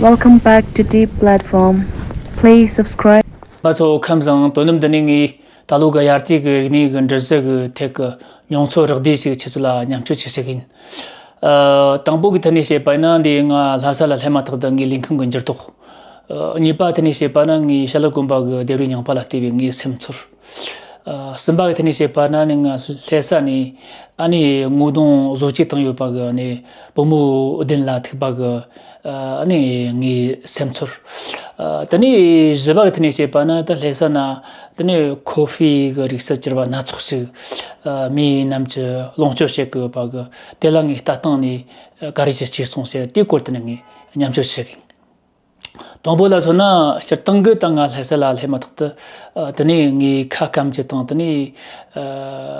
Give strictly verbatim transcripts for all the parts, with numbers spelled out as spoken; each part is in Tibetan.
Welcome back to Deep Platform. Please subscribe. པ་ཚོ་ཁམས་བཟང་། དོ་ནམ་འདི་ནས་ངས་ད་ལོ་གི་དབྱར་དུས་ཀྱི་རིག་གནས་ཀྱི་འབྲི་གཞི་གི་ཐད་ཀྱི་མྱོང་ཚོར་རགས་བསྡུས་ཤིག་ཁྱེད་ཚོ་ལ་མཉམ་སྤྱོད་ཅིག་བྱེད་ཀྱི་ཡིན། ཨ། དང་པོ་གི་ཐད་ནས་བཤད་པ་ཡིན་ན། འདི་ང་ལྷ་ས་ལ་སླེབས་མ་ཐག་ཏུ་ངའི་ལུས་ཁམས་ཀྱི་འགྱུར་ལྡོག་ཨ། གཉིས་པ་ཐད་ནས་བཤད་པ་ན། ངའི་ཞྭ་ལུ་དགོན་པ་གི་ལྡེབས་རིས་རྙིང་པ་ལ་བལྟས་པའི་ངའི་སེམས་ཚོར། ཨ། གསུམ་པ་གི་ཐད་ནས་བཤད་པ་ན་ནི། ང་ལྷ་ས་ནས་ཨ་ནི་ངོ་གདོང་བཟོ་བཅོས་བཏང་ཡོད་པ་གི་ནི་བུ་མོ་བདུན་ལ་ཐུག་པ་གི་ཨ་ནི་ངའི་སེམས་ཚོར། ཨ། དེ་ནས་བཞི་པ་གི་ཐད་ནས་བཤད་པ་ན། ད་ལྷ་ས་ན་དེ་ནས་ཁོ་ཧྥེ་གི་རིགས་སུ་གྱུར་པ་སྣ་ཚོགས་ཤིག་ཨ། མི་རྣམས་ཀྱིས་ལོངས་སྤྱོད་བྱེད་དགོས་པ་གི། དེ་ལ་ངས་ལྟ་སྟངས་ནས་ག་རེ་ཅིག་སྐྱེས་སོང་ཟེར། དེའི་སྐོར་དེ་ནས་ངས་མཉམ་སྤྱོད་བྱེད་ཀྱི་ཡིན། དང་པོ་ལ་མཚོན་ན། སྤྱིར་བཏང་གི་ད་ང་ལྷ་ས་ལ་སླེབས་མ་ཐག་ཏུ། ཨ། དེ་ནས་ངའི་ཁ་སྐམ་རྒྱུ་དང་། དེ་ནས་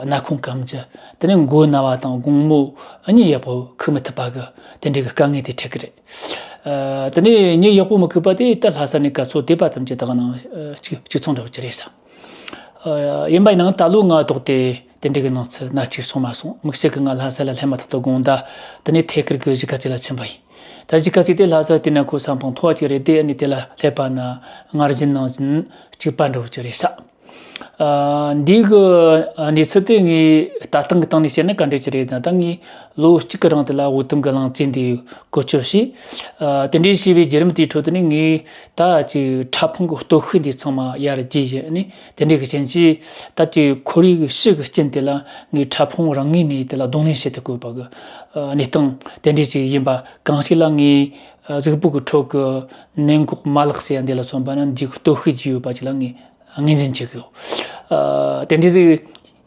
ཨ། སྣ་ཁུང་སྐམ་རྒྱུ། དེ་ནས་མགོ་ན་བ་དང་དགོང་མོ་གཉིད་ཡག་པོ་ཁུག་མི་ཐུབ་པ་གི་དེ་འདྲའི་གི་དཀའ་ངལ་དེ་འཕྲད་ཀྱི་རེད། ཨ། དེ་ནས་གཉིད་ཡག་པོ་མི་ཁུག་པ་དེ་ད་ལྷ་ས་ནས་ག་ཚོད་བསྡད་པ་ཙམ་གྱིས་ད་ག་ནང་གཅིག་གཅིག་མཚུངས་འདྲ་བོ་ཅིག་རེད་ས། ཨ། ཡིན་པ་ཡིན་ནའང་ད་ལོ་ང་ལྡོག་སྟེ་དེ་འདྲའི་གི་སྣང་ཚུལ་སྣ་གཅིག་སོང་མ་སོང་། དམིགས་བསལ་གྱི་ང་ལྷ་ས་ལ་སླེབས་མ་ཐག་ཏུ་དགོང་དག་དེ་ནས་ཐད་ཀར་གྱི་གཞིས་ཀ་རྩེ་ལ་ཕྱིན་པ་ཡིན། ད་གཞིས་ཀ་རྩེ་དེ་ལྷ་ས་དེ་ན་ཁོ་ས་འཕང་མཐོ་བ་ཅིག་རེད་དེ། ཨ་ནི་དེ་ལ་སླེབས་པ་ན་སྔར་བཞིན་ནང་བཞིན་གཅིག་པ་འདྲ་བོ་ཅིག་རེད་ས། ཨ། འདི་གི་གནས་ཚུལ་དེ་ངས་ལྟ་སྟངས་ཀྱི་སྟེང་ནས་བཤད་ན་ག་འདྲ་ཅིག་རེད་ན། ད་ངས་ལོ་གཅིག་གི་རིང་དེ་ལ་དབུ་ཐུམ་གྱི་གླང་རྩེ་འདི་བཀོལ་སྤྱོད་བྱས། ཨ། དེ་འདྲའི་བྱས་པའི་བརྒྱུད་རིམ་དེའི་ཁྲོད་དུ་ནས་ངས་ད་ཅིག་ཕྲ་ཕུང་གི་སྟོབས་ཤུགས་འདི་ཚང་མ་ཡར་རྒྱས་བྱས་ནས། དེ་འདྲའི་གི་རྐྱེན་གྱིས་ད་ཅིག་ཁོར་ཡུག་གི་ཤུགས་ཀྱི་རྐྱེན་དེ་ལ་ངའི་ཕྲ་ཕུང་རང་ངོས་ནས་དེ་ལ་གདོང་ལེན་བྱེད་ཐུབ་དགོས་པ་གི་གནས་སྟངས་དེ་འདྲའི་ཅིག་ཡིན་པ། གང་ཞིག་ལ་ངའི་གཟུགས་པོ་གི་ཁྲོད་ཀྱི་ནད་འགོག་མ་ལག་ཟེར་ཡ་འདི་ལ་མཚོན་པ་ན། འདིའི་སྟོབས་ཤུགས་ཅིག་ཡོད་པ་ཅིག་ལ་ངས་ངོས་འཛིན་བྱེད་ཀྱི་ཡོད། ཨ། དེ་འདྲ་ཟིག་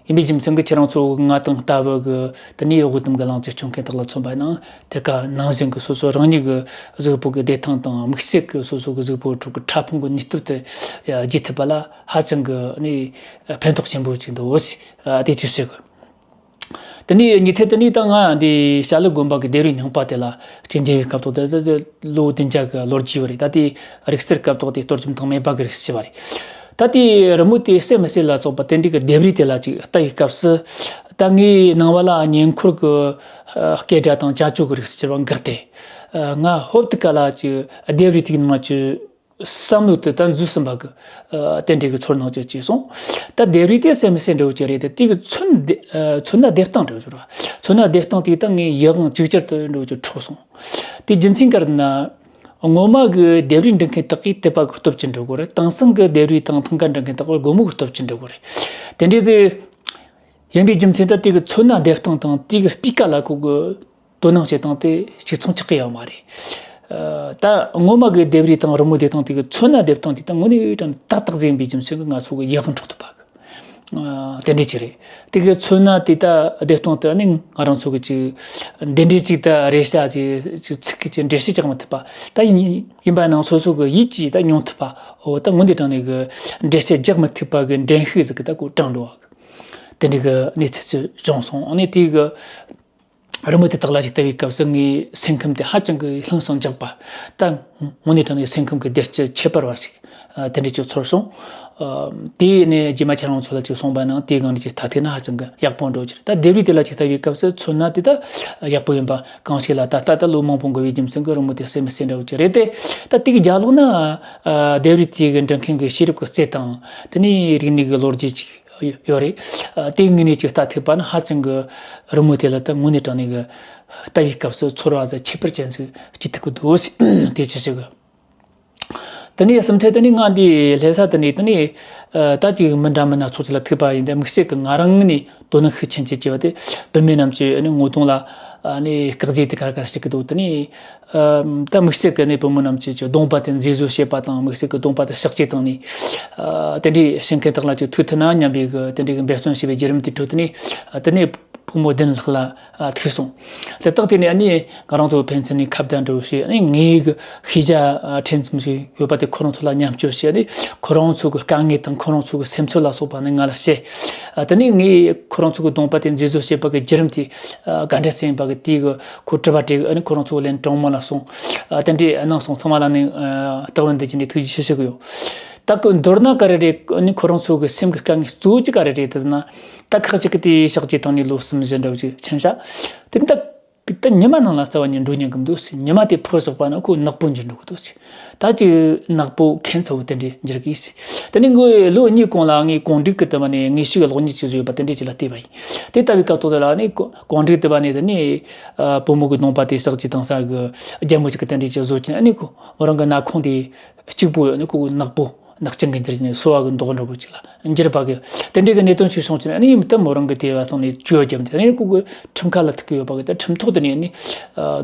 ཡིན་པའི་རྒྱུ་མཚན་གྱིས་ཁྱེད་རང་ཚོ་ང་དང་ལྟ་བུ་གི་དེ་ནས་དབུ་ཐུམ་གྱི་གླང་རྩེ་སྤྱོད་མཁན་དག་ལ་མཚོན་པ་ན། དེ་ག་ནང་བཞིན་གྱི་སོ་སོ་རང་ཉིད་ཀྱི་གཟུགས་པོ་གི་བདེ་ཐང་དང་། དམིགས་བསལ་གྱི་སོ་སོ་གི་གཟུགས་པོའི་ཁྲོད་ཀྱི་ཕྲ་ཕུང་གི་ནུས་སྟོབས་དེ་རྒྱས་ཐུབ་པ་ལ་ཧ་ཅང་གི་ནི་ཕན་ཐོགས་ཆེན་པོ་ཅིག་འདུག་ཟེར། ཨ། དེ་ཅིག་བཤད་དགོས། དེ་ནས་གཉིས་ཐད་དེ་ནས་ད་ང་འདི་ཞྭ་ལུ་དགོན་པ་གི་ལྡེབས་རིས་རྙིང་པ་དེ་ལ་ཅིག་མཇལ་བའི་སྐབས་ཐོག་དེ། ད་དེ་ལོ་བདུན་བརྒྱ་གི་ལོ་རྒྱུས་ཡོད་རེད། ད་དེ་རིག་རྩལ་སྐབས་ཐོག་དེ་གཏོར་བཅོམ་དང་མེད་པ་གི་རིགས་ཤིག་བྱས་པ་རེད། ད་དེ་རི་མོ་དེ་གསལ་མི་གསལ་ལ་སོགས་པ་དེ་འདྲའི་གི་ལྡེབས་རིས་དེ་ལ་ཅིག་ལྟ་བའི་སྐབས་སུ། ད་ངའི་སྣང་བ་ལ་ཉེ་འཁོར་གྱི་ཨ་སྐད་སྒྲ་དང་ཅ་ཅོ་གི་རིགས་སུ་གྱུར་པ་འགག་སྟེ། ཨ། ང་ཧོབ་ཏེ་ག་ལ་ཅིག་ལྡེབས་རིས་དེའི་ནང་ཅིག་བསམ་བློ་དེ་ད་འཛུལ་ཟིན་པ་གི། ཨ། དེ་འདྲའི་གི་ཚོར་སྣང་ཅིག་སྐྱེས་སོང་། ད་ལྡེབས་རིས་དེ་གསལ་མི་གསལ་འདྲ་བོ་ཅིག་རེད་དེ། དེ་གི་ཚོན་དེ། ཨ། ཚོན་སྣ་ལྡེབ་སྟངས་འདྲ་བོ་ཅིག་རེད་པ། ཚོན་སྣ་ལྡེབ་སྟངས་དེ་ད་ངའི་ཡིད་དབང་ཅིག་ཅར་དུ་འདྲ་བོ་ཅིག་འཕྲོག་སོང་། དེ་རྒྱུ་མཚན་ག་རེ་ན། ངོ་མ་གི་ལྡེབས་རིས་འབྲི་མཁན་དག་གིས་དད་པ་གི་སྟོབས་ཀྱིས་འབྲི་དགོས་རེད། དེང་སང་གི་ལྡེབས་རིས་དང་ཐང་ག་འབྲི་མཁན་དག་གིས་སྒོར་མོ་གི་སྟོབས་ཀྱིས་འབྲི་དགོས་རེད། དེ་འདྲའི་ཟིག་ཡིན་པའི་རྒྱུ་མཚན་ད་དེ་གི་ཚོན་སྣ་ལྡེབ་སྟངས་དང་དེ་གི་སྤུས་ཀ་ལ་ཁོ་གི་དོ་སྣང་བྱེད་སྟངས་དེ་གཅིག་མཚུངས་ཆགས་ཀྱི་ཡོད་མ་རེད། ཨ། ད་ངོ་མ་གི་ལྡེབས་རིས་དང་རི་མོ་ལྡེབ་སྟངས་དེ་གི་ཚོན་སྣ་ལྡེབ་སྟངས་དེ་ད་དངོས་གནས་དྲང་ཏག་ཏག་ཟིག་ཡིན་པའི་རྒྱུ་མཚན་གྱིས་ང་ཚོ་གི་ཡིད་དབང་འཕྲོག་ཐུབ་པ་གི། ཨ། དེ་འདྲ་ཅིག་རེད། དེ་གི་ཚོན་སྣ་དེ་ད་ལྡེབ་སྟངས་དེ་ནི་ང་རང་ཚོ་གི་ཅིག་འདི་འདྲའི་ཅིག་ད་རེ་ཞིག་ཅིག་ཅིག་ཚིག་གི་ཅིག་འགྲེལ་བཤད་རྒྱག་མི་ཐུབ་པ། ད་ཡིན་ཡིན་པ་ནང་སོ་སོ་གི་ཡིད་ཀྱིས་ད་མྱོང་ཐུབ་པ། འོ། ད་དངོས་གནས་དྲང་གནས་གི་འགྲེལ་བཤད་རྒྱག་མི་ཐུབ་པ་གི་འགྲན་ཤུགས་ཟིག་གི་ད་ཁོ་དྲངས་འགྲོ་བ་གི། དེ་འདྲ་གི་གནས་ཚུལ་ཅིག་བྱུང་སོང་། ཨ་ནི་དེ་གི་རི་མོ་དེ་དག་ལ་ཅིག་ལྟ་བའི་སྐབས་སུ་ངའི་སེམས་ཁམས་དེ་ཧ་ཅང་གི་ལྷིང་ཞིང་འཇགས་པ། ད་དངོས་གནས་དྲང་གནས་སེམས་ཁམས་ཀྱི་བདེ་སྐྱིད་ཁྱད་པར་བ་ཞིག་ཨ། དེ་འདྲ་ཅིག་ཚོར་སོང་། ཨ། དེ་ནས་རྗེས་མ་ཁྱེད་རང་ཚོ་ལ་ཅིག་གསུངས་པ་ནང་དེའི་སྒང་ནས་ཅིག་ལྟ་ཐུབ་ན་ཧ་ཅང་གི་ཡག་པོ་འགྲོ་རྒྱུ་རེད། ད་ལྡེབས་རིས་དེ་ལ་ཅིག་ལྟ་བའི་སྐབས་སུ་ཚོན་སྣ་དེ་ད་ཡག་པོ་ཡིན་པ། གང་ཞིག་ལ་ད་ལྟ་ད་ལོ་མང་པོ་འགོར་བའི་རྒྱུ་མཚན་གྱིས་རི་མོ་དེ་གསལ་མི་གསལ་འདྲ་བོ་ཅིག་རེད་དེ། ད་དེ་གི་རྒྱབ་ལོགས་ན། ཨ། ལྡེབས་རིས་དེ་གི་འབྲི་མཁན་གྱི་ཤེས་རབ་ཀྱི་རྩལ་དང་། དེ་ནས་རིག་གནས་ཀྱི་ལོ་རྒྱུས་ཅིག་ཡོད་རེད། ཨ། དེའི་ངོས་ནས་ཅིག་ལྟ་ཐུབ་པ་ན་ཧ་ཅང་གི་རི་མོ་དེ་ལ་ད་དངོས་གནས་དྲང་གནས་གི་ལྟ་བའི་སྐབས་སུ་ཚོར་བ་ཟིག་ཁྱད་པར་ཅན་ཟིག་སྐྱེ་ཐུབ་ཀྱི་འདུག་ཟེར། དེ་ཅི་ཞིག་གི། དེ་ནས་གསུམ་ཐད་དེ་ནས་ང་འདི་ལྷ་ས་དེ་ནས་དེ་ནས། ཨ། ད་ཅིག་མི་འདྲ་མི་སྣ་ཚོགས་ཅིག་ལ་ཐུག་པ་ཡིན་ཏེ། དམིགས་བསལ་གྱི་ང་རང་ནས་དོ་སྣང་ཤུགས་ཆེན་ཅིག་བྱས་པ་དེ། བུད་མེད་རྣམས་ཀྱིས་ནི་ངོ་གདོང་ལ། ཨ། ནི་སྐག་རྫས་དེ་ག་རེ་ག་རེ་བྱེད་ཀྱི་འདུག་དེ་ནས། ཨ། ད་དམིགས་བསལ་གྱི་ནི་བུ་མོ་རྣམས་ཀྱིས་ཀྱི་གདོང་པ་དེ་མཛེས་བཟོ་བྱེད་པ་དང་། དམིགས་བསལ་གྱི་གདོང་པ་དེ་གཤག་བཅོས་བཏང་ནས། ཨ། དེ་འདྲའི་བྱེད་མཁན་དག་ལ་ཅིག་ཐུག་ཐུབ་ན་སྙམ་པའི་གི་དེ་འདྲའི་གི་འབད་བརྩོན་བྱས་པའི་བརྒྱུད་རིམ་དེའི་ཁྲོད་དུ་ནས། ཨ། དེ་ནས་བུ་མོ་བདུན་ལྷག་ལ། ཨ། ཐུག་སོང་། དེ་དག་དེ་ནས་ཨ་ནི་ང་རང་ཚོ་ཕན་ཚུན་ནས་ཁ་བརྡ་འདྲ་བོ་བྱས། ཨ་ནི་ངའི་གི་ཤེས་བྱ། ཨ། ཕྲན་ཙམ་ཞིག་ཡོད་པ་དེ་ཁོ་རང་ཚོ་ལ་མཉམ་སྤྱོད་བྱས། ཨ་ནི་ཁོ་རང་ཚོ་གི་དཀའ་ངལ་དང་ཁོ་རང་ཚོ་གི་སེམས་ཚོར་ལ་སོགས་པ་ནི་ང་ལ་བཤད། ཨ། དེ་ནས་ངས་ཁོ་རང་ཚོ་གི་གདོང་པ་དེ་མཛེས་བཟོ་བྱེད་པ་གི་བརྒྱུད་རིམ་དེ། ཨ། ག་འདྲ་ཟིག་ཡིན་པ་གི་དེའི་གི་ཁོ་དྲི་བ་དྲིས། ཨ་ནི་ཁོ་རང་ཚོ་ལན་དྲང་མོ་ལ་གསུངས། ཨ། དེ་འདྲའི་གནང་སོང་། ཚང་མ་ལ་ནི། ཨ། སྟག་བུན་འདི་བྱས་ནས་ཐུགས་རྗེ་ཆེ་ཞུ་གི་ཡོད། ད་གི་མདོར་ན་ག་རེ་རེད། ཨ་ནི་ཁོ་རང་ཚོ་གི་སེམས་ཀྱི་དཀའ་ངལ་གཙོ་བོ་གཅིག་ག་རེ་རེད་ཟེར་ན། ད་ཁག་ཅིག་གིས་དེ་གཤག་བཅོས་བཏང་ནས་ལོ་གསུམ་བཞི་འདྲ་བོ་ཅིག་ཕྱིན་ཤག་དེ་ད། ད་ཉི་མ་ནང་ལ་རྩ་བ་ཉིད་འགྲོ་ཉན་གི་མི་འདུག་ཟེར། ཉི་མ་དེ་འཕོ་བཞག་པ་ན་ཁོ་ནག་པོ་འགྱུར་འགྲོ་གི་འདུག་ཟེར། ད་ཅིག་ནག་པོ་ཁན་ཚ་བོ་དེ་འདྲས་འགྱུར་གི་ཟེར། དེ་ནས་ངོས་ལོ་གཉིས་གོང་ལ་ངས་གོང་འགྲིག་གི་དུ་བ་ནས་ངས་ཤིག་གློག་བརྙན་ཅིག་བཟོས་ཡོད་པ་དེ་འདྲས་ཅིག་ལ་བལྟས་པ་ཡིན། དེ་ལྟ་བུའི་སྐབས་ཐོག་དེ་ལ་ནི་གོང་འགྲིག་དུ་བ་ནས་དེ་ནས་བུ་མོ་གི་གདོང་པ་དེ་ཞག་ཅིག་དང་ས་གི་རྒྱལ་མོ་ཅིག་གི་དེ་འདྲས་ཅིག་བཟོ་ཅིག་ཨ་ནི་ཁོ་མོ་རང་གི་ནག་ཁུང་དེ་གཅིག་པོ་ཡོད་ནི་ཁོ་གི་ནག་པོ། ནག་ཅན་གྱི་འགྱུར་ནས་སོ་བ་གི་མདོག་འདྲ་པོ་ཅིག་ལ་འགྱུར་བ་གི་དེ་འདྲའི་གི་གནད་དོན་ཞིག་བྱུང་ཙང་ཨ་ནི་ཡིན་ད་མོ་རང་གི་དེ་བ་སོང་ནས་བཅོས་བརྒྱབ་འདི་ཨ་ནི་ཁོ་གི་ཁྲིམས་ཁ་ལ་ཐུག་གི་ཡོད་པ་གི་ད་ཁྲིམས་ཐོག་དེ་ནས་ཨ་ནི་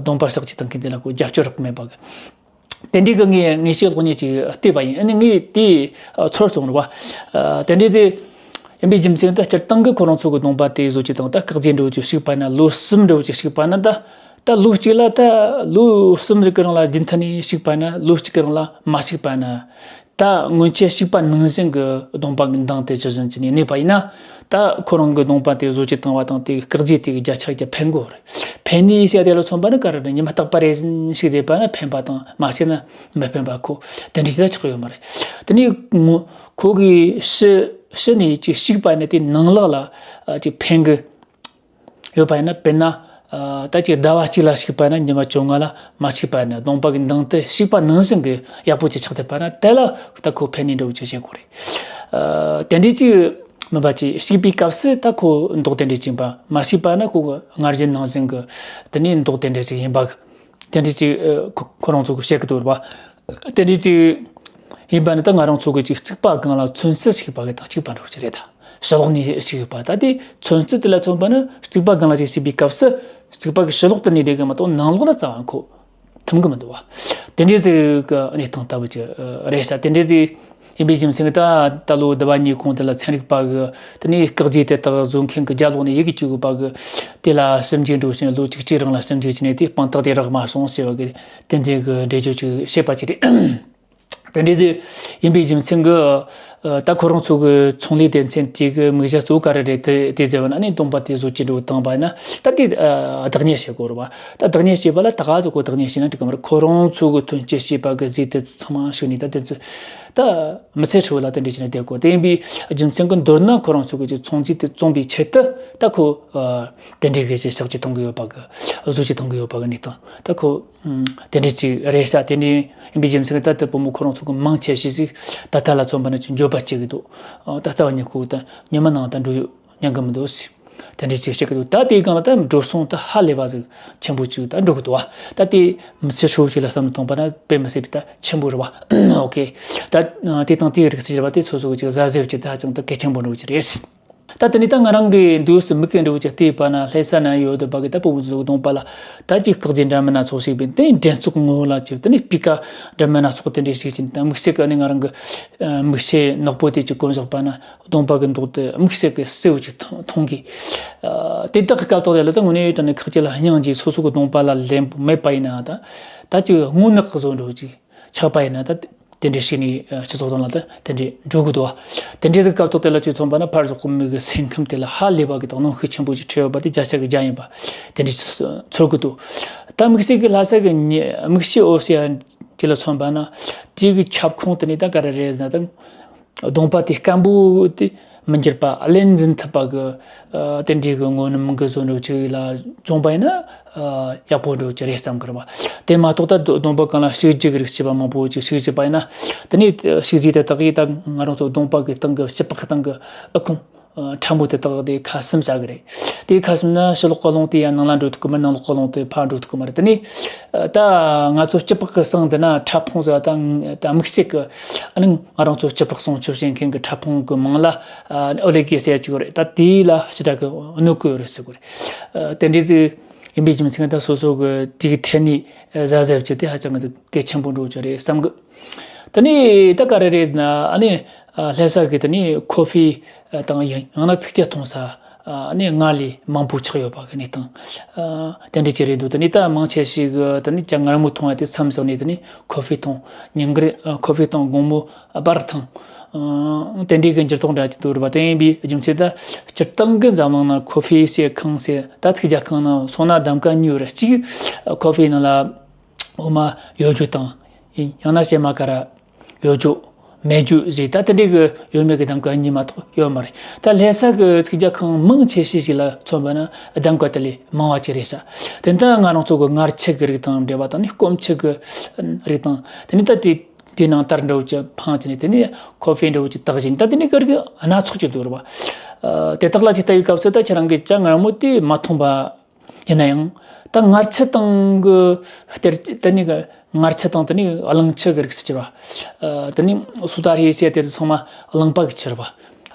གདོང་པ་ཞག་ཅིག་དང་གི་དེ་ལ་ཁོ་རྒྱབ་སྐྱོར་རག་མེད་པ་གི་དེ་འདྲའི་གི་ངས་ངས་ཤེས་གློག་བརྙན་ཅིག་བལྟས་པ་ཡིན། ཨ་ནི་ངས་དེ་ཚོར་སོང་རེད་བ། དེ་འདྲའི་དེ་ཡིན་པའི་རྒྱུ་མཚན་ད་སྤྱིར་བཏང་གི་ཁོ་རང་ཚོ་གི་གདོང་པ་དེ་བཟོ་ཅིག་དང་ད་སྐག་རྫས་འདྲ་བོ་ཅིག་ཞིག་པ་ན་ལོ་གསུམ་འདྲ་བོ་ཅིག་ཞིག་པ་ན་ད་ད་ལོ་གཅིག་ལ་ད་ལོ་གསུམ་ཞིག་གི་རིང་ལ་རྒྱུན་མཐུད་ནས་ཞིག་པ་ན་ལོ་གཅིག་གི་རིང་ལ་མ་ཞིག་པ་ན། ད་སྔོན་ཆད་ཞིག་པ་ནང་བཞིན་གྱི་གདོང་པ་གི་མདངས་དེ་ཇི་བཞིན་གྱི་ནས་གནས་པ་ཡིན་ན། ད་ཁོ་རང་གི་གདོང་པ་དེ་བཟོ་བཅོས་བཏང་བ་དང་དེ་སྐག་རྫས་དེ་གི་བརྒྱ་ཆ་བརྒྱ་ཕན་གོ་རེད། ཕན་ནི་ཡིན་ཟེར་དེ་ལ་མཚོན་པ་ནི་ག་རེ་རེད། ཉི་མ་རྟག་པ་རེ་བཞིན་ཞིག་བསྡད་པ་ན་ཕན་པ་དང་མ་བྱས་ན་མི་ཕན་པ་ཁོ་དེ་འདྲ་ཞིག་ད་ཆགས་ཡོད་མ་རེད། དེ་ནས་ངོ་ཁོ་གི་ཕྱི་ཕྱི་ནས་ཅིག་ཞིག་པ་ནི་དེ་ནང་ལག་ལ་ཅིག་ཕན་གི་ཡོད་པ་ཡིན་ན། དཔེར་ན། ཨ། ད་ཅིག་ཟླ་བ་གཅིག་ལ་ཞིག་པ་ན་ཉི་མ་བཅོ་ལྔ་ལ་མ་ཞིག་པ་ན་གདོང་པ་གི་མདངས་དེ་ཞིག་པ་ནང་བཞིན་གི་ཡག་པོ་ཅིག་ཆགས་ཐུབ་པ་ན་དེ་ལ་ད་ཁོ་ཕན་ནུས་འདྲ་བོ་ཅིག་བྱེད་དགོས་རེད། ཨ། དེ་འདྲའི་ཅིག་མིན་པ་ཅིག་ཞིག་པའི་སྐབས་སུ་ད་ཁོ་མདོག་དེ་འདྲའི་ཅིག་པ་མ་ཞིག་པ་ན་ཁོ་གི་སྔར་བཞིན་ནང་བཞིན་གི་དེ་ནས་མདོག་དེ་འདྲ་ཅིག་ཡིན་པ་གི། དེ་འདྲའི་ཅིག་ཨ། ཁོ་ཁོ་རང་ཚོ་གི་བཤད་གི་འདུག་རེད་པ། དེ་འདྲའི་ཅིག་ཡིན་པ་ནི་ད་ང་རང་ཚོ་གི་ཅིག་རྩིག་པ་སྒང་ལ་ཚོན་རྩི་ཞིག་པ་གི་དག་ཅིག་པ་འདྲ་བོ་ཅིག་རེད་ད། ཕྱི་ལོགས་ནས་ཞིག་པ་ད་དེ་ཚོན་རྩི་དེ་ལ་མཚོན་པ་ནི་རྩིག་པ་སྒང་ལ་ཅིག་ཞིག་པའི་སྐབས་སུ་རྩིག་པ་གི་ཕྱི་ལོགས་དེ་ནས་བསྡད་གི་མ་གཏོགས་ནང་ལོགས་ལ་རྩ་བ་ཁོ་ཐིམ་གི་མི་འདུག་བ། དེ་འདྲའི་ཟིག་གི་གནས་སྟངས་ལྟ་བུ་ཅིག་རེད་ཤག་དེ་འདྲའི་ཟིག་ཡིན་པའི་རྒྱུ་མཚན་གྱིས་ད་ད་ལོ་ཟླ་བ་གཉིས་གོང་དེ་ལ་ཚན་རིག་པ་གི་དེ་ནས་སྐག་རྫས་དེ་དག་བཟོ་མཁན་གྱི་རྒྱབ་ལོགས་ནས་ཡི་གེ་བཅུག་དགོས་པ་གི་དེ་ལ་ཞིབ་འཇུག་འགྲོ་བཞིན་ལོ་གཅིག་གཅིག་རིང་ལ་ཞིབ་འཇུག་བྱས་ནས་དེ་དཔང་རྟགས་དེ་རག་མ་སོང་ཟེར་བ་གི་དེ་འདྲའི་གི་འགྲེལ་བརྗོད་ཅིག་བཤད་པ་ཅིག་རེད། དེ་འདྲའི་ཟིག་ཡིན་པའི་རྒྱུ་མཚན་གྱིས་ད་ཁོ་རང་ཚོ་གི་ཚོང་ལས་སྡེ་ཚན་དེ་གི་དམིགས་བྱ་གཙོ་བོ་ག་རེ་རེད། དེ་དེ་ཟེར་བ་ན་ནི་གདོང་པ་དེ་བཟོ་བཅོས་འགྲོ་བཏང་པ་ཡིན་ན་ད་དེ་བདག་གཉེར་བྱེད་དགོས་རེད་བ། ད་བདག་གཉེར་བྱེད་པ་ལ་ད་ག་ཚོད་གོ་བདག་གཉེར་བྱས་ན་འགྲིག་གི་མ་རེད། ཁོ་རང་ཚོ་གི་ཐོན་སྐྱེད་བྱས་པ་གི་རྫས་དེ་ཚང་མ་བཤུས་ནས་ད་དེ་ཚོ་ད་མི་ཚེ་ཧྲིལ་བོ་ལ་དེ་འདྲ་བྱས་ནས་བསྡད་དགོས། དེ་ཡིན་པའི་རྒྱུ་མཚན་གྱིས་མདོར་ན་ཁོ་རང་ཚོ་གི་ཚོང་རྫས་དེ་བཙོང་པའི་ཆེད་དུ་ད་ཁོ་དེ་འདྲའི་གི་ཞག་ཅིག་གཏོང་གི་ཡོད་པ་གི་བཟོ་བཅོས་གཏོང་གི་ཡོད་པ་གི་གནས་སྟངས་ད་ཁོ། དེ་འདྲ་ཅིག་རེད་ཤག་དེ་འདྲ་ཡིན་པའི་རྒྱུ་མཚན་གྱིས་ད་ལྟ་བུ་མོ་ཁོ་རང་ཚོ་གི་མང་ཆེ་ཤོས་ཤིག་ད་ལྟ་ལ་མཚོན་པ་ན་ཅིག་འགྱོད་པ་སྐྱེ་གི་འདུག་ད་རྩ་བ་ཉིད་ཁོ་ད་ཉི་མ་ནང་ད་འགྲོ་ཡོད་ཉན་གི་མི་འདུག་ཟེར། དེ་འདྲ་ཅིག་བཤད་གི་འདུག་ད་དེའི་སྒང་ལ་ད་འགྲོ་སོང་ད་ཧ་ལས་པ་ཟིག་ཆེན་པོ་ཅིག་ད་འགྲོ་གི་འདུག་བ། ད་དེ་མི་ཚེ་ཧྲིལ་བོ་ཅིག་ལ་བསམ་བློ་གཏོང་པ་ན་དཔེ་མི་སྲིད་པའི་ད་ཆེན་པོ་རེད་བ། ཨོ་ཁེ། ད་དེ་དང་དེའི་རིགས་ཟེར་བ་དེ་སོ་སོ་གི་ཅིག་གཟབ་གཟབ་ཅིག་ད་ཧ་ཅང་ད་གལ་ཆེན་པོ་འགྲོ་གི་རེད། ད་དེ་ནས་ད་ང་རང་གི་འདུག་སེ་མི་སྐད་འདྲ་བོ་ཅིག་བལྟས་པ་ན་ལྷ་ས་ན་ཡོད་པ་གི་ད་བུ་མོ་ཚོ་གདོང་པ་ལ་ད་ཅིག་སྐག་རྫས་འདྲ་མིན་སྣ་ཚོགས་ཤིག་བས་དེ་འགྲན་ཚོགས་ངོ་བོ་ལ་ཅིག་དེ་ནས་སྤུས་ཀ་འདྲ་མིན་སྣ་ཚོགས་དེ་འདྲ་ཞིག་ཅིག་ད་དམིགས་བསལ་གི་ནི་ང་རང་གི་མིག་ཤེལ་ནག་པོ་དེ་ཅིག་གོན་བཞག་པ་ན་གདོང་པ་གི་མདོག་དེ་དམིགས་བསལ་གི་གསལ་བོ་ཅིག་མཐོང་མཐོང་གི། དེ་དག་གི་སྐབས་ཐོག་དེ་ལ་ད་དངོས་གནས་དྲང་གནས་ཁག་ཅིག་ལ་སྙིང་རྗེ། སོ་སོ་གི་གདོང་པ་ལ་ལན་མེད་པ་ཡིན་ན་ད་ད་ཅིག་སྔོ་ནག་གི་བཟོ་འདྲ་བོ་ཅིག་ཆགས་པ་ཡིན་ན་ད་དེ་འདྲའི་ཞིག་ནས་སྤྱི་ཚོགས་སྟེང་ལ་ད་དེ་འདྲའི་འགྲོ་གི་འདུག་བ། དེ་འདྲའི་ཟིག་སྐབས་ཐོག་དེ་ལ་ཅིག་མཚོན་པ་ན་ཕར་ཕྱོགས་གི་མི་གི་སེམས་ཁམས་དེ་ལ་ཧ་ལས་པ་གི་དང་གནོན་ཤུགས་ཆེན་པོ་ཅིག་འཕྲད་ཡོད་པ་དེ་བརྒྱ་ཆ་གི་བརྒྱ་ཡིན་པ་དེ་འདྲའི་ཚོར་གི་འདུག་ད་དམིགས་བསལ་གི་ལྷ་ས་གི་ཉི་དམིགས་བསལ་ཨོ་སི་ཡ་དེ་ལ་མཚོན་པ་ན་དེ་གི་ཁྱབ་ཁོངས་དེ་ནས་ད་ག་རེ་རེད་ཟེར་ན་ད། གདོང་པ་དེ་སྐམ་པོ་དེ་མི་འགྱུར་བ་བརླན་འཛིན་ཐུབ་པ་གི་ཨ་དེ་འདྲའི་གི་སྔོ་ནུབ་གི་བཟོ་འདྲ་ཅིག་ལ་བྱུང་པ་ཡིན་ན་ཨ་ཡག་པོ་འདྲ་ཅིག་རེད་བསམ་གི་རེད་བ། དེ་མ་གཏོགས་ད་གདོང་པ་སྒང་ལ་བྱུག་རྒྱུ་གི་རིགས་བྱས་པ་མང་པོ་ཅིག་བྱུག་བྱས་པ་ཡིན་ན། དེ་ནས་བྱུག་རྫས་དེ་དག་གིས་ད་ང་རང་ཚོ་གདོང་པ་གི་སྟེང་གི་ཕྱི་པགས་སྟེང་གི་ཨུ་ཁུང་ཨ་ཕྲ་མོ་དེ་དག་དེ་ཁ་ཟུམ་བྱ་གི་རེད། དེ་ཁ་ཟུམ་ན་ཕྱི་ལོགས་གི་རླུང་དེ་ཡང་ནང་ལ་འགྲོ་ཐུབ་གི་མ་རེད། ནང་ལོགས་གི་རླུང་དེ་ཕར་འགྲོ་ཐུབ་གི་མ་རེད། དེ་ནས་ཨ་ད་ང་ཚོ་སྐྱི་པགས་གི་གསེང་དེ་ན་ཕྲ་ཕུང་ཟེར་བ་དང་ད་དམིགས་བསལ་གི་ཨ་ནི་ང་རང་ཚོ་སྐྱི་པགས་སྲུང་སྐྱོབ་བྱེད་མཁན་གྱི་ཕྲ་ཕུང་གི་མིང་ལ་ཨ་ཨོ་ལེ་གེ་ཟེར་ཡ་ཅིག་ཡོད་རེད། ད་དེ་ལ་ཞེ་དྲག་གི་གནོད་ཀྱི་ཡོད་རེད་ཟེར་གི་རེད། ཨ་དེ་འདྲའི་ཟིག་ཡིན་པའི་རྒྱུ་མཚན་ད་སོ་སོ་གི་དེ་གི་ཐད་ནས་གཟབ་གཟབ་བྱས་ཏེ་ཧ་ཅང་གི་གལ་ཆེན་པོ་འགྲོ་གི་རེད་བསམ་གི། དེ་ནས་ད་ག་རེ་རེད་ན་ཨ་ནི་ལྷ་ས་གི་དེ་ནས་ཁོ་ཧྥི་དང་ཡང་ཡང་ན་ཚིག་ཇ་འཐུང་ས་ཨ་ནི་སྔར་ལས་མང་པོ་ཆགས་ཡོད་པ་གི་གནས་སྟངས་དེ་འདྲ་ཅིག་རེད་འདུག་དེ་ནས་ད་མང་ཆེ་ཞིག་གི་དེ་ནས་ཇ་མངར་མོ་འཐུང་བ་དེ་མཚམས་བཞག་ནས་དེ་ནས་ཁོ་ཧྥི་འཐུང་། ཉིན་དཀར་ཁོ་ཧྥི་དང་དགོང་མོ་སྦར་འཐུང་། དེ་འདྲའི་གི་འགྱུར་ལྡོག་འདྲ་ཅིག་འདུག་རེད་པ། དེ་ཡིན་པའི་རྒྱུ་མཚན་ད་སྤྱིར་བཏང་གི་འཛམ་གླིང་ན་ཁོ་ཧྥི་ཟེར་ཁང་ཟེར་ད་ཚིག་ཇ་ཁང་ནང་སོང་ན་གདམ་ག་གཉིས་ཡོད་རེད། གཅིག་ཁོ་ཧྥི་ནང་ལ་འོ་མ་ཡོད་རྒྱུ་དང་ཡང་ན་ཞེ་མ་ཀ་ར་ཡོད་རྒྱུ། མེ་སྒྱོགས་ཟེར། ད་དེ་འདྲའི་གི་ཡོད་མེད་ཀྱི་གདམ་ག་གཉིས་མ་གཏོགས་ཡོད་མ་རེད། ད་ལྷ་ས་གི་ཚིག་རྒྱག་ཁང་མང་ཆེ་ཤོས་ཤིག་ལ་མཚོན་པ་ན་གདམ་ག་དེ་ལས་མང་བ་ཅིག་རེད་ཤག་དེ་ལྟ་ང་རང་ཚོ་གི་མངར་ཆུ་གི་རིགས་དང་འབྲེལ་བ་དང་ནི་སྐོམ་ཆུ་གི་རིགས་དང་། དེ་ནི་ད་དེ་དེའི་ནང་དར་འདྲ་བོ་ཅིག་འཕངས་བྱས་ནས། དེ་ནི་ཁོ་ཧྥེ་འདྲ་བོ་ཅིག་བཏགས་བྱས་ནས། ད་དེ་ནི་གི་རིགས་སྣ་ཚོགས་ཅིག་འདུག་རེད་པ། ཨ། དེ་དག་ལ་ཅིག་ལྟ་བའི་སྐབས་སུ་ད་ཁྱེད་རང་གིས་ཇ་མངར་མོ་དེ་མ་འཐུང་པ་ཡིན་ན་ཡང་། ད་མངར་ཆུ་དང་གི་སྟེར་དེ་ནི་གི་མངར་ཆུ་དང་དེ་ནི་གླང་ཆུ་གི་རིགས་སུ་གྱུར་པ། ཨ། དེ་ནི་སོ་ད་རེ་ཟེར་དེ་ཚང་མ་གླང་པ་གི་གྱུར་པ།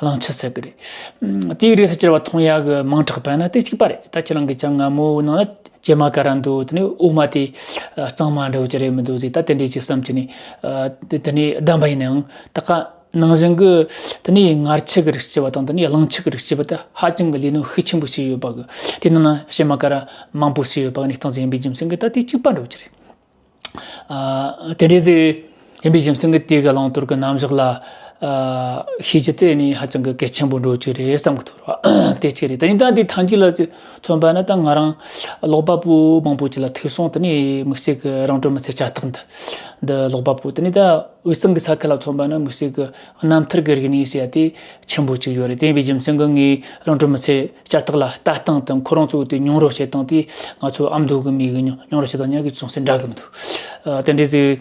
གླང་ཆུ་ཟེར་གི་རེད། ཨ། དེའི་རིགས་སུ་གྱུར་པ་འཐུང་ཡག་གི་མིང་གྲགས་པ་ན་དེ་གཅིག་པ་རེད། ད་ཁྱེད་རང་གི་ཇ་མངར་མོའི་ནང་ན་ཇེ་མ་ཀ་ར་འདུག་དེ་ནི་འོ་མ་དེ་གཙང་མ་འདྲ་བོ་ཅིག་རེད་མི་འདུག་ཟེར། ད་དེ་འདྲའི་ཅིག་བསམ་གྱི་ནི། ཨ། དེ་དེ་ནི་བདམས་པ་ཡིན་ནའང་ད་ག་ནང་བཞིན་གྱི་དེ་ནས་མངར་ཆུ་གི་རིགས་སྐྱེས་པ་དང་དེ་ནས་གླང་ཆུ་གི་རིགས་སྐྱེས་པ་དེ་ཧ་ཅང་གི་ལས་སྣོན་ཤུགས་ཆེན་པོ་བྱས་ཡོད་པ་གི། དེ་ནང་ན་ཤ་མ་ཀ་ར་མང་པོ་བྱས་ཡོད་པ་གི་གནས་སྟངས་ཟིག་ཡིན་པའི་རྒྱུ་མཚན་གྱིས་ད་དེ་གཅིག་པ་འདྲ་བོ་ཅིག་རེད། ཨ། དེ་འདྲ་ཟིག་ཡིན་པའི་རྒྱུ་མཚན་གྱིས་དེ་གི་བླང་དོར་གི་རྣམ་གཞག་ལ། ཨ། ཤེས་རྒྱུ་དེ་ནི་ཧ་ཅང་གི་གལ་ཆེན་པོ་འདྲ་བོ་ཅིག་རེད་བསམ་གི་འདུག་ར། དེ་གཅིག་རེད། དེ་ནས་ད་འདི་ཐང་ཅིག་ལ་མཚོན་པ་ན་ད་ང་རང་ཀློག་པ་པོ་མང་པོ་ཅིག་ལ་ཐུག་སོང་། དེ་ནས་དམིགས་བསལ་གྱི་རང་གྲོན་མི་ཚེ་བྱ་ཐག་འདི་འདི་ཀློག་པ་པོ་དེ་ནས་ད། དབུས་གཙང་གི་ས་ཁུལ་ལ་མཚོན་པ་ན་དམིགས་བསལ་གྱི་རྣམ་ཐར་གྱི་རིག་གནས་ཟེར་ཡ་དེ་ཆེན་པོ་གཅིག་ཡོད་རེད། དེ་ཡིན་པའི་རྒྱུ་མཚན་གྱིས་ངས་རང་གྲོན་མི་ཚེ་བྱ་ཐག་ལ་ལྟ་སྟངས་དང་ཁོ་རང་ཚོ་དེ་མྱོང་རོལ་བྱེད་སྟངས་དེ་ང་ཚོ་ཨ་མདོ་གི་མི་གི་མྱོང་མྱོང་རོལ་བྱེད་སྟངས་ཉག་གི་ཅུང་ཟད་འདྲ་གི་མི་འདུག་ཨ། དེ་འདྲ་ཟིག་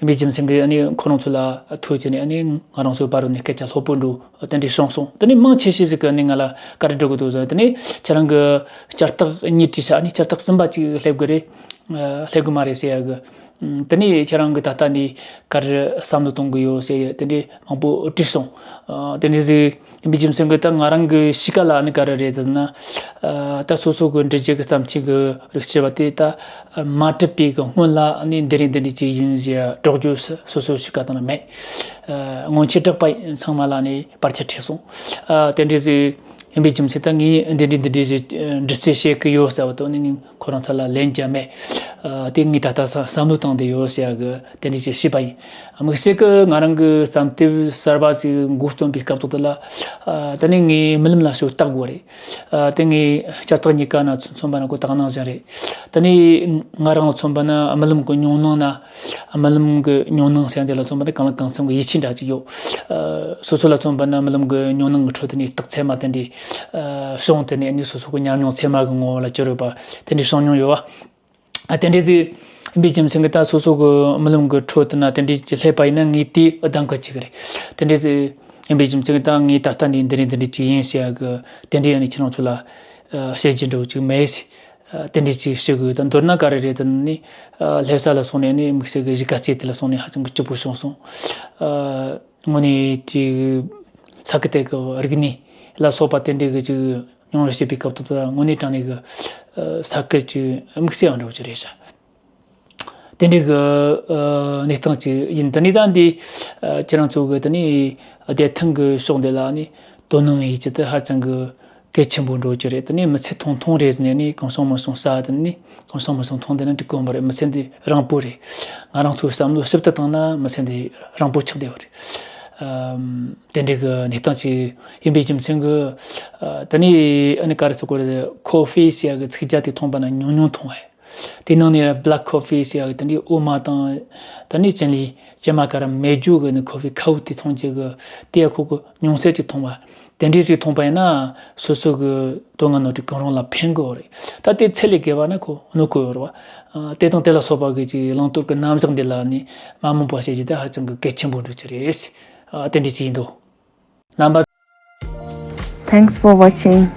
ཡིན་པའི་རྒྱུ་མཚན་གྱིས་ཨ་ནི་ཁོ་རང་ཚོ་ལ་ཐུག་བྱས་ནས་ཨ་ནི་ང་རང་ཚོའི་བར་ནས་སྐད་ཆ་ལྷུག་པོ་འགྲོ་དེ་འདྲ་བྱུང་སོང་། དེ་ནས་མང་ཆེ་ཤོས་ཟིག་གིས་ཨ་ནི་ང་ལ་བཀའ་འདྲི་འདྲི་གི་འདུག་ཟེར། དེ་ནས་ཁྱེད་རང་གི་བྱ་ཐག་གཉིས་བྲིས་ཤག་ཨ་ནི་བྱ་ཐག་གསུམ་པ་ཅིག་སླེབས་གི་རེད། ཨ། སླེབས་གི་མ་རེད་ཟེར་ཡ་གི། ཨ། དེ་ནས་ཁྱེད་རང་གིས་ད་ལྟ་ནས་ག་རེ་བསམ་བློ་གཏོང་གི་ཡོད་ཟེར་ཡ་དེ་འདྲའི་མང་པོ་དྲིས་སོང་། ཨ། དེ་འདྲ་ཟིག་ཡིན་པའི་རྒྱུ་མཚན་གྱིས་ད་ང་རང་གི་གཤིས་ཀ་ལ་ཨ་ནི་ག་རེ་རེད་ཟེར་ན། ཨ། ད་སོ་སོ་གི་འབྲི་རྒྱུ་གི་བརྩམས་ཆོས་གི་རིགས་ཞེས་པ་དེ་ད་མ་གྲུབ་པའི་གི་སྔོན་ལ་ཨ་ནི་འདི་རེད་འདི་འདྲ་ཅིག་ཡིན་ཟེར་ཡ་སྒྲོག་རྒྱུ་སོ་སོའི་གཤིས་ཀ་དང་ན་མེད། ཨ། སྔོན་ཆད་བསྒྲགས་པ་ཚང་མ་ལ་ཨ་ནི་བར་ཆད་འཕྲད་སོང་། ཨ། དེ་འདྲ་ཟིག་ཡིན་པའི་རྒྱུ་མཚན་ད་ངས་འདི་འདྲའི་འདི་འདྲའི་ཞིག་འབྲི་རྩོད་བྱེད་ཀྱི་ཡོད་ཟེར་བ་དང་ནི་ངས་ཁོ་རང་ཚོ་ལ་ལན་རྒྱག་མེད། ཨ། དེ་ངས་ད་ལྟ་བསམ་བསམ་བློ་བཏང་བསྡད་ཡོད་ཟེར་ཡ་གི་དེ་འདྲ་ཞིག་ཞུས་པ་ཡིན། དམིགས་བསལ་གྱི་ང་རང་གི་བསམ་དེབ་གསར་པ་ཞིག་འགོ་རྩོམ་པའི་སྐབས་ཐོག་དེ་ལ། ཨ། ད་ནི་ངས་རྨི་ལམ་ལ་ཞིབ་བལྟ་དགོས་རེད། ཨ། དེ་ངས་བྱ་ཐག་གཉིས་ཀ་ན་མཚོན་པ་ན་ཁོ་དག་སྣང་ཞིག་རེད། ད་ནི་ང་རང་ལ་མཚོན་པ་ན་རྨི་ལམ་གྱི་མྱོང་སྣང་ན། རྨི་ལམ་གྱི་མྱོང་སྣང་ཟེར་འདི་ལ་མཚོན་པ་ན་གང་ལ་གང་འཚམ་གྱི་ཡིད་ཆེས་འདྲ་ཅིག་ཡོད། ཨ། སོ་སོ་ལ་མཚོན་པ་ན་རྨི་ལམ་གྱི་མྱོང་སྣང་གི་ཁྲོད་དུ་ནས་རྟགས་མཚན་མ་དེ་འདྲའི། ཨ། བྱུང་། དེ་ནས་ཨ་ནི་སོ་སོ་གི་ཉམས་མྱོང་ཚད་མ་གི་ངོ་བོ་ལ་གྱུར་ཡོད་པ་དེ་འདྲའི་བྱུང་མྱོང་ཡོད་པ། ཨ། དེ་འདྲ་ཟིག་ཡིན་པའི་རྒྱུ་མཚན་གྱིས་ད་སོ་སོ་གི་རྨི་ལམ་གྱི་ཁྲོད་དུ་ན་དེ་འདྲའི་ཅིག་སླེབས་པ་ཡིན་ན་ངས་དེ་གདམ་ག་བྱེད་གི་རེད། དེ་འདྲ་ཟིག་ཡིན་པའི་རྒྱུ་མཚན་གྱིས་ད་ངས་ད་ལྟ་འདི་འདི་རེད་འདི་འདྲ་ཅིག་ཡིན་ཟེར་ཡ་གི་དེ་འདྲའི་ཨ་ནི་ཁྱེད་རང་ཚོ་ལ། ཨ། བཤད་རྒྱུ་འདྲ་བོ་ཅིག་མེད། ཨ། དེ་འདྲ་ཅིག་ཞུ་གི་ཡོད། ད་མདོར་ན་ག་རེ་རེད་ཟེར་ན་ནི། ཨ། ལྷ་ས་ལ་སོང་ནས་ནི་དམིགས་བསལ་གྱི་གཞིས་ཀ་རྩེ་དེ་ལ་སོང་ནས་ཧ་ཅང་གི་སྐྱིད་པོ་བྱུང་སོང་། ཨ། དངོས་གནས་ཅིག་ས་ཁུལ་དེ་གི་རིག་གནས་ལ་སོགས་པ་དེ་འདྲའི་གི་ཅིག་མྱོང་རོལ་བྱེད་པའི་སྐབས་དེ་དག་དངོས་གནས་དྲང་གནས་ཀྱི། ཨ། ས་ཁུལ་གྱི་དམིགས་བསལ་ཡང་འདྲ་བོ་ཅིག་རེད་ཤག་དེ་འདྲའི་གི། ཨ། གནས་སྟངས་ཅིག་ཡིན། དེ་ནས་ད་འདི། ཨ། ཁྱེད་རང་ཚོ་གི་དེ་ནས་བདེ་ཐང་གི་ཕྱོགས་འདི་ལ་ནི་དོ་སྣང་ཡེད་རྒྱུ་དེ་ཧ་ཅང་གི་གལ་ཆེན་པོ་འགྲོ་རྒྱུ་རེད། དེ་ནས་མི་ཚེ་ཐུང་ཐུང་རེད་ཟེར་ནས་ནི་གང་བྱུང་མང་བྱུང་ཟ་དེ་ནི་གང་བྱུང་མང་བྱུང་འཐུང་དེ་ནི་འགྲིག་གི་མ་རེད། མི་ཚེ་འདི་རིང་པོ་རེད། ང་རང་ཚོའི་བསམ་བློ་ཞིབ་ཏུ་བཏང་ན་མི་ཚེ་འདི་རིང་པོ་ཆགས་བསྡད་པ་རེད། ཨམ། དེ་འདྲའི་གི་གནས་སྟངས་ཅིག་ཡིན་པའི་རྒྱུ་མཚན་གྱིས། ཨ། དེ་ནས་ཨ་ནི་ག་རེ་ཟེར་དགོས་རེད། ཁོ་ཧྥེ་ཟེར་ཡ་གི་ཚིག་རྒྱ་དེ་མཐོང་པ་ན་ཉུང་ཉུང་མཐོང་བས། དེ་ནང་ནས་black coffee ཟེར་ཡ་གི་དེ་འདྲའི་འོ་མ་དང་། དེ་ནས་ཅིན་ལི་ཇེ་མ་ཀ་ར་མེ་སྒྱོགས་གི་ནི་ཁོ་ཧྥེ་ཁ་བོ་དེ་འཐུང་རྒྱུ་གི་དེ་ཡ་ཁོ་གི་ཉུང་ཚད་ཅིག་འཐུང་བ། དེ་འདྲའི་ཅིག་འཐུང་པ་ཡིན་ན་སོ་སོ་གི་དོན་ལྔ་སྣོད་དྲུག་གང་རུང་ལ་ཕན་གི་ཡོད་རེད། ད་དེ་ཚད་ལས་བརྒལ་བ་ན་ཁོ་གནོད་གི་ཡོད་རེད་བ། ཨ། དེ་དང་དེ་ལ་སོགས་པ་གི་ཅིག་བླང་དོར་གི་རྣམ་གཞག་འདི་ལ་ནི་མ་རྨོངས་པ་བྱེད་རྒྱུ་དེ་ཧ་ཅང་གི་གལ་ཆེན་པོ་འགྲོ་གི་རེད། ཨ། དེ་འདྲའི་ཅིག་ཡིན་འདུག་རྣམ་པ། Thanks for watching.